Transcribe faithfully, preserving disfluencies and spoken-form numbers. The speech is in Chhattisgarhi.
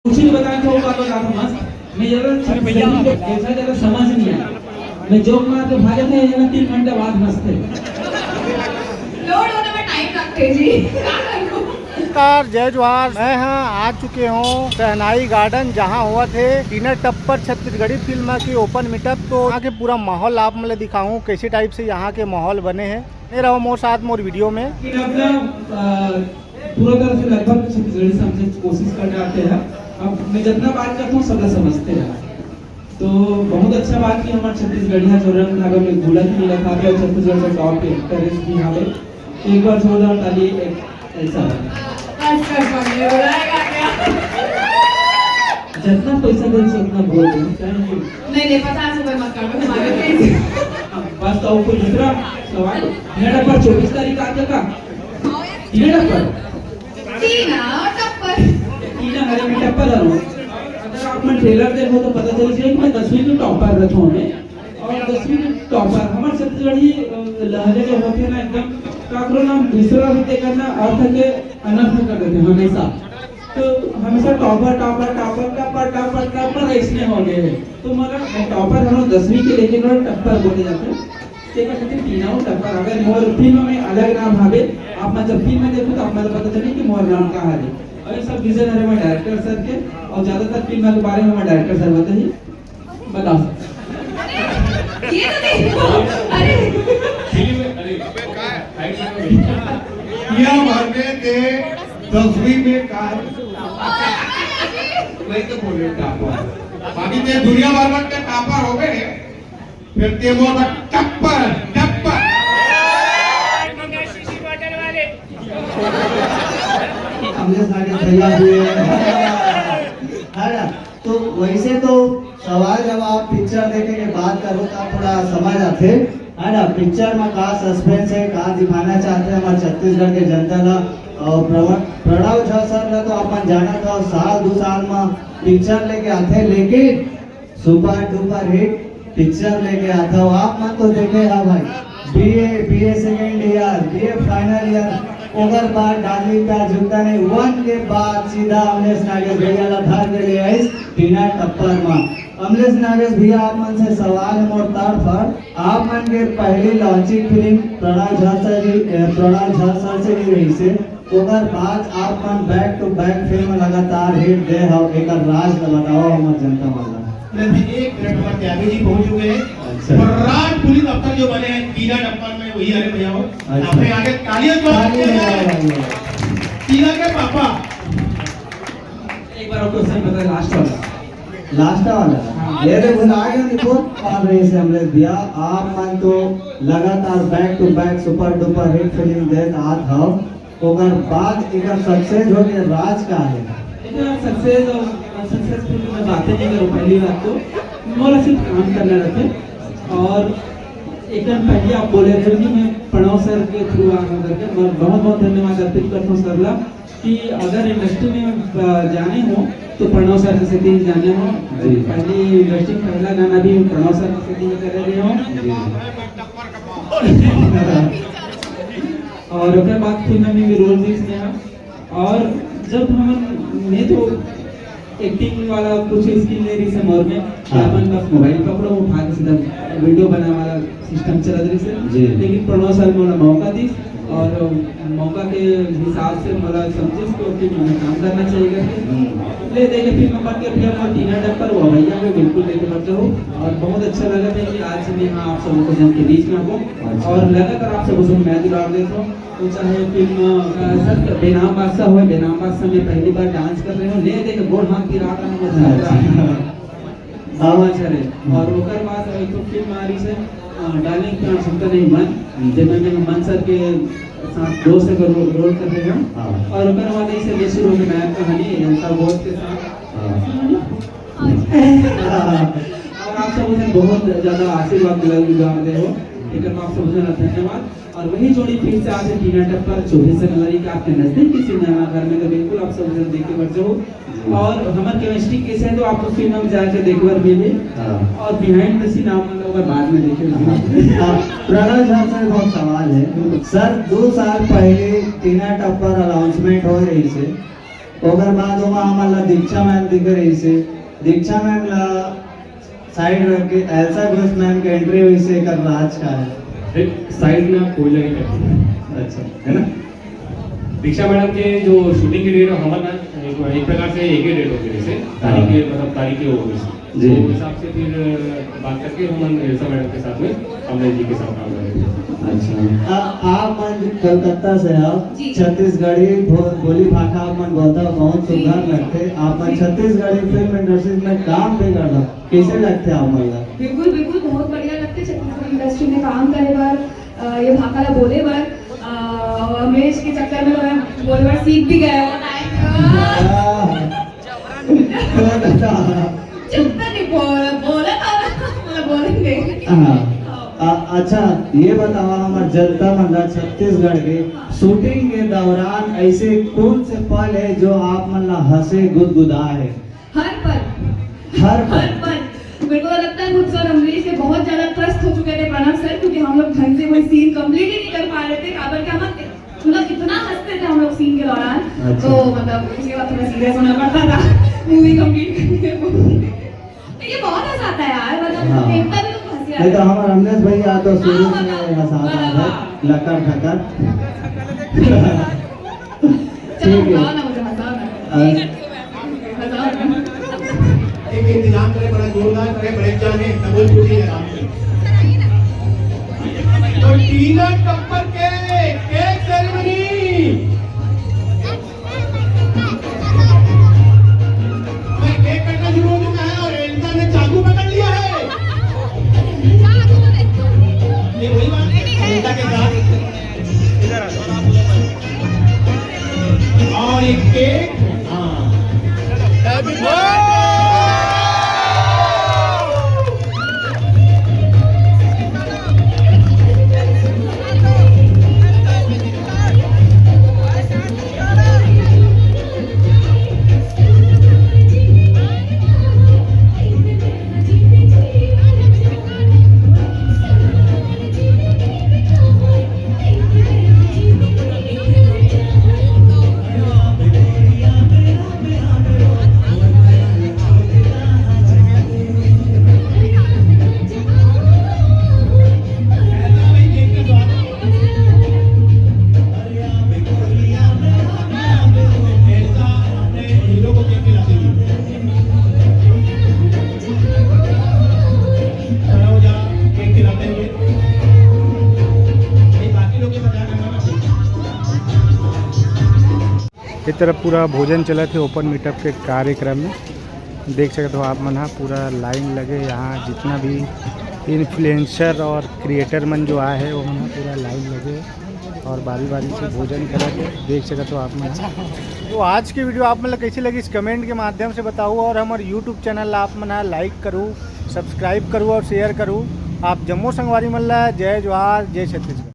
कुछ भी बताना चाहूँ, बात बता दो मस्त। मैं जरा अरे भैया। जैसा जरा समझ नहीं आया। मैं जोक मार के भागे थे, ये ना तीन घंटे बाद हंसते। लोड होने में टाइम लगते जी। नमस्कार, जय जोहार। मैं हाँ आ चुके हूँ शहनाई गार्डन, जहाँ हुआ थे टीना टप्पर छत्तीसगढ़ी फिल्म की ओपन मीटअप। तो यहाँ के पूरा माहौल आप मतलब दिखाऊँ, कैसे टाइप से यहाँ के माहौल बने हैं। बने रहो मोर साथ मोर वीडियो में। लेकिन अपना, अ, पूरा तरह से लगभग छत्तीसगढ़ी समझे कोशिश कर जाते हैं। अब मैं जितना बात करता हूँ, सबला समझते हैं। तो बहुत अच्छा बात कि हमारे छत्तीसगढ़िया जो रंग धागा में घुलत मिलत हावे और छत्तीसगढ़ से टॉप पे एक्ट्रेस भी हावे। एक बार जोरदार ताली, एक ऐसा। बस, बस, बस, ये हो जाएगा क्या? जितना पैसा दे उतना बोल दो, क्या नहीं? नहीं, नहीं, पचास रुपए मत कर दो हमारे, प्लीज। हाँ, बस तो कोई दूसरा सवाल। मेरा पर चौबीस तारीख आ जाता। मेरा पर। टीना टप्पर। टीना हरे में टप्पर हरो। अगर आप मन ट्रेलर देखो तो पता चल जाए कि मैं दसवीं के टॉपर रहता हूँ मैं। और दसवीं के टॉपर, हमारे छत्तीसगढ़ी, अ, लहजे जो होते हैं ना एकदम, काकरो नाम दूसरा भी देखकर ना अर्थ के अनर्थ कर देते हैं हमेशा। तो हमेशा topper, topper, topper, topper, topper, topper ऐसने हो गए हैं। तो मतलब टॉपर हम लोग दसवीं के लेके ना टप्पर बोले जाते हैं। ते कहते टीना वो टप्पर, अगर मोर फिल्म में अलग नाम हवे, आप मतलब फिल्म में देखो तो आप मतलब पता चले कि मोर नाम का हवे। अगर सब विजन हरे हमारे डायरेक्टर सर के, और ज्यादातर फिल्म के बारे में हमारे डायरेक्टर सर बताइए, बता सकते हैं। ये तो देखो, अरे। फिल्म, अरे, यह भर में ते दसवीं में का, नहीं तो बोले टॉपर। अभी ते दुनिया भर में ते टॉपर हो गए, फिर ते वो टप्पर, टप्पर। हमने सारे तैयार हुए हैं। है ना? तो वैसे तो सवाल जब आप पिक्चर देखे के बात करो, तब थोड़ा समझ आते, है ना? पिक्चर में का सस्पेंस है, का दिखाना चाहते हैं हमारे छत्तीसगढ़ के जनता ला। और प्रव-, प्रणव झा सर ला तो अपन जानत हो, साल दो साल में पिक्चर लेके आते, लेकिन सुपर डुपर हिट पिक्चर लेके आता हो। आप मन तो देखे हा भाई, BA, BA second year, BA final year, ओकर बाद डार्लिंग प्यार झुकता नहीं वन के बाद सीधा अमलेश नागेश भैया ला धर के ले आइस टीना टप्पर मा। अमलेश नागेश भैया, आप मन से सवाल है मोर तरफ, आप मन के पहली launching film Pranav Jha sir ji, अ, प्रणव झा सर से ही रही से, ओकर बाद आप मन back to back फिल्म लगातार हिट दे हव, एकर राज ल बताओ हमर जनता मन ला। नहीं, एक मिनट, हमारे त्यागी जी पहुंच चुके हैं। अच्छा। और राज पुलिस अफसर जो बने हैं टीना टप्पर में, वही हरे भैया हो। अच्छा। अपने आगे तालियां तो तालियां बजाओ। टीना के पापा। एक बार और क्वेश्चन बता, लास्ट वाला। लास्ट वाला? हाँ। ये तो भुला गया, देखो, और रही से हमने दिया, आप मन तो लगातार back to back super duper hit film देत आत हव, ओकर बाद एकर सक्सेस होके राज का है? एकर सक्सेस और अनसक्सेसफुल की मैं बातें नहीं करूँ। पहली बात तो मोला सिर्फ काम करना रहते, और एक दिन पहले आप बोले थे कि मैं प्रणव सर के थ्रू आ रहा हूँ करके। मैं बहुत बहुत धन्यवाद अर्पित करता हूँ सर ला कि अगर इंडस्ट्री में, अ, जाने हो तो प्रणव सर के सेती जाने हो। जी। पहली इंडस्ट्री में पहला गाना भी प्रणव सर के सेती करे रहे हो। जी। और ओकर बाद फिल्म में भी रोल मिस गया। और जब हम, मैं तो एक्टिंग वाला कुछ स्किल नहीं रही से मोर में, हाँ। अपन बस मोबाइल पकड़ो, उठा के सीधा वीडियो बना वाला सिस्टम चलत रही से। जी। लेकिन प्रणव सर मोला मौका दी और मौका के हिसाब से मोला समझिस तो कि मैं काम करना चाहिए करके। हम्म। ले दे के फिर मैं बन के फिर मैं टीना टप्पर वो भैया में बिल्कुल लेके बन जाऊँ। और बहुत अच्छा लगा था कि आज मैं यहाँ आप सबों के जन के बीच में हूँ। अच्छा। और लगातार आप सबों से मैं दुलार देता हूँ। तो चाहे फिल्म, अ, सर, बेनाम बादशाह हो, बेनाम बादशाह में पहली बार डांस कर रहे हो, ले देख गोड़ हाथ गिरा रहा हूँ, अच्छा। बाबा चले। और ओकर बाद एक तो फिल्म आ रही है, अ, डार्लिंग प्यार झुकता नहीं मन, हम्म। जेमे में हम मन सर के साथ दोस्त के रो-, रोल कर रहे हैं। हाँ। और ओकर बाद ऐसे ले शुरू होगी नया कहानी, जनता बोस के साथ। हाँ। और आप सब उसे बहुत ज्यादा आशीर्वाद दिला, दिला रहे हो, एक बार आप सब उसे धन्यवाद। और वही जोड़ी फिर से आज टीना टप्पर चौबीस जनवरी का आपके नजदीक के सिनेमा घर में, तो बिल्कुल आप सब उसे देख के बैठ जाओ। और हमारे केमिस्ट्री कैसे है तो आपको फिल्म में जाके देख बार मिले। हाँ। और बिहाइंड द सीन आप लोग बाद में देखे। हाँ। हाँ, प्रणव झा सर बहुत सवाल है। सर, दो साल पहले टीना टप्पर अनाउंसमेंट हो रही से, ओकर बाद ओमा हमन ला दीक्षा मैम दिखे रहिस हे। दीक्षा मैम ला साइड रख के एल्सा घोष मैम के एंट्री होइस हे, एकर राज का हे? देख, साइड में कोई नहीं है। अच्छा। है ना? दीक्षा मैडम के जो शूटिंग के डेट हमन ना एक, एक प्रकार से एक ही डेट हो गई से, तारीख हाँ। के, मतलब, तारीख के हो गई से। जी। तो उस हिसाब से फिर बात करके हमन एल्सा मैडम के साथ में, अमरेश जी के साथ काम करेंगे। अच्छा। आ, आप मन कलकत्ता से आओ, जी। छत्तीसगढ़ी भो-, बोली भाखा आप मन बोलता हो, बहुत जी। सुंदर लगथे। आप मन जी। छत्तीसगढ़ी फिल्म इंडस्ट्री में काम भी करता, कैसे लगथे आप मन ला? बिल्कुल, बिल्कुल, बहुत बढ़िया लगथे छत्तीसगढ़ी इंडस्ट्री में काम करे बर। अ, ये भाखा ला बोले बर, अ, अमरेश के चक्कर में मैं बोले बर सीख भी गया हूँ। वाह। चुप तो नहीं बोल, बोला था ना, बोलेंगे। हाँ। आ, अच्छा, ये बताओ, हमारे जनता मन ला छत्तीसगढ़ के शूटिंग के दौरान ऐसे कौन से पल है जो आप मन ला हंसे गुदगुदा है? हर पल। हर पल। हर पल। मेरे को तो लगता है, मुझसे और अमरीश से बहुत ज्यादा त्रस्त हो चुके थे प्रणव सर, क्योंकि हम लोग ढंग से कोई सीन कंप्लीट ही नहीं कर पा रहे थे। काबर क्या मत, मतलब, इतना हंसते थे हम लोग सीन के दौरान। अच्छा। तो, मतलब, इसके बाद थोड़ा सीरियस होना पड़ता था मूवी कंप्लीट करने में। तो ये बहुत हंसाता है यार, मतलब, हाँ। देखता भी तो हंसी नहीं तो आता है। हमारा अमरीश भैया तो शुरू हाँ, से वाह, हंसाता वाह, है, वाह। लकर ठकर। चलो, ठीक है। हंसाओ ना मुझे, हंसाओ ना। अ, हंसाओ ना। एक इंतजाम करे, बड़ा जोरदार करे, बड़े जाने, डबल पूछी है आपसे। तो टीना टप्पर के केक सेरेमनी। मैं केक कटना शुरू हो चुका है और एल्सा ने चाकू पकड़ लिया है। ये वही बात है, एल्सा के साथ। और एक केक, हाँ। ये तरफ पूरा भोजन चलत हे ओपन मीटअप के कार्यक्रम में। देख सकत हो आप मन ह, पूरा लाइन लगे। यहाँ जितना भी इन्फ्लुएंसर और क्रिएटर मन जो आए हैं, वो मन ह पूरा लाइन लगे और बारी बारी से भोजन करत हे। देख सकत हो आप मन ह। तो आज की वीडियो आप मन ल कैसी लगिस, कमेंट के माध्यम से बताओ और हमर यूट्यूब चैनल ला आप मन ह लाइक करू, सब्सक्राइब करू और शेयर करू। आप जम्मो संगवारी मन ला जय जोहार, जय छत्तीसगढ़।